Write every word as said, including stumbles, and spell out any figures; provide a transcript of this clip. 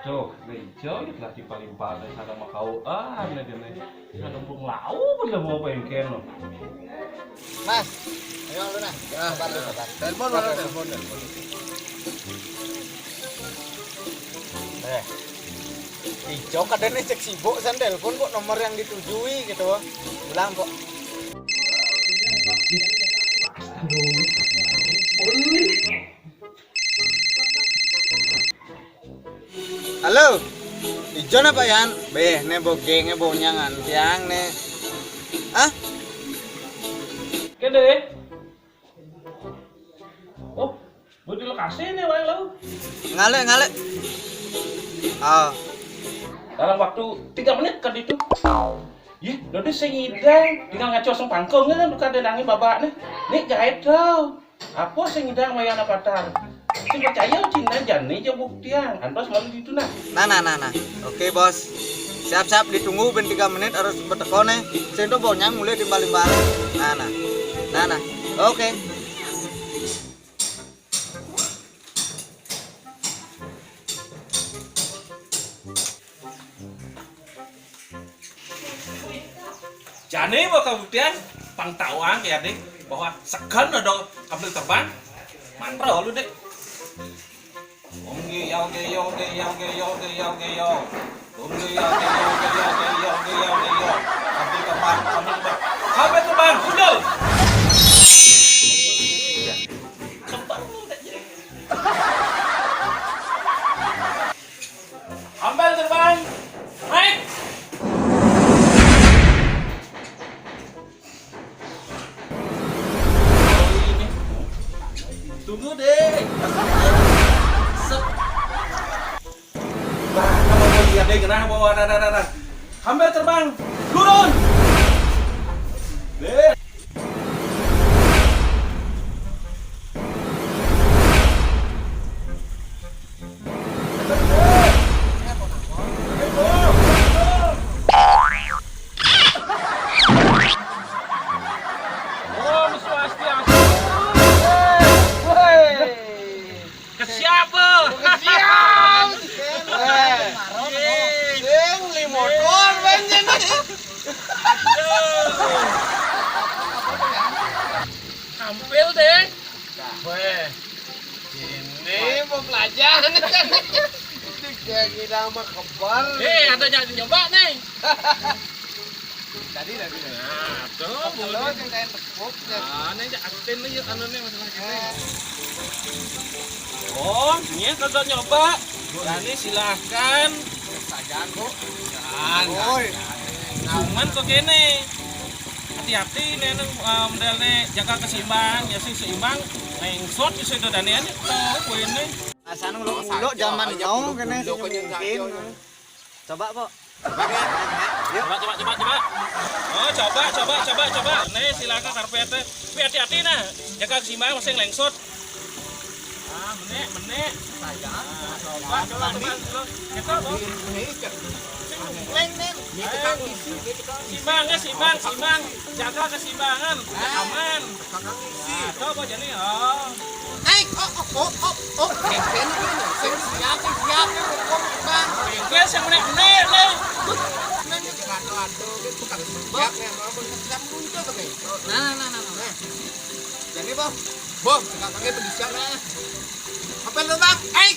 Tuh, nih, Ijo lagi paling panas ada mau kau. Ah, ini dia nih. Ada pun lau, udah mau bengkel loh. Mas, ayo lu nah. Ya, sabar lu, sabar. Telepon mana, telepon, telepon. Eh, Ijo kadang nih cek sibuk, saya telepon kok nomor yang ditujui gitu. Ulang kok. Halo, Ijo napa Yan? Beh, ne bogenge bonyangan tiang ne. Ah? Kene. Oh, mau di lokasi nih, wae lo. Ngale, ngale. Ah. Dalam waktu tiga menit kan itu. Yih, dadi sing ngidang, tinggal ngaco sempangkung kan bukan denangi babak nih. Nih gaet tau. Apa sing ngidang wayana patar? Sing percaya cina jani aja buktian. Antos malu itu nah. Nah, nah, nah, nah. Oke, Bos. Siap-siap ditunggu ben tiga menit harus betekone. Sing to bonyang mulai timbal-timbal. Nah, nah. Nah, nah. Oke. Jani mau kabuktian, pang tawang ya deh, bahwa segan ada kabel terbang, mantra lu deh. Om ge yao ge yo ge yao ge yo ge yao ge yo. Om ge yao ge yo ge yao ge yo ge yao ge yo. Kabel terbang, kabel terbang, kabel terbang, udah. Ya. Terbang lu deh. Ambel terbang. Naik. Tunggu deh. Set. Bah, kamu mau lihat deh, kenapa? Wah, nah, nah, nah, nah. Ambel terbang. Turun. Deh. Om Swastiastu. Woi. Ke siapa? Ke siapa? Weh. Sing limo ton banjir nih. Aduh. Tampil deh. Weh. Ini mau pelajaran. Ini kayak kita sama kebal. Eh, ada yang nyoba nih. Tadi, tadi. Nah, tuh, kalau yang kayak tepuk, ya. Ah, ini aja atin nih, anu nih, masalah gini. Oh, ini kagak nyoba. Nah, ini silahkan. Jangan, Bu. Jangan. Woi. Cuman kok kene. Hati-hati nih, nih, eh, modelnya jaga keseimbangan, ya sih seimbang. Mengsot bisa itu danian itu, poinnya. Asal lu, lu zaman now kene sih mungkin. Coba, Pok. Coba, coba, coba, coba. Oh, coba, coba, coba, coba. Nih, silakan karpetnya. Tapi hati-hati nah. Jaga keseimbangan masih lengsot. Ah, menek, menek. Nah, coba, coba, coba. Kita, Bos. Leng, Nen. Simbang, ya, simbang, simbang. Jaga keseimbangan. Aman. Nah, coba jadi. Oh. Naik, oh, oh, oh, oh, oh. Kengken itu, sing siap, sing siap, sing hukum, Bang. Kengken sing menek-menek, nih. Aduh, aduh, gitu kan. Siap, nih, mau bisa muncul tuh, nih. Nah, nah, nah, nah. Nah. Jadi, Bang. Bang, kakaknya pedis kan, nah. Apa lu, Bang? Naik.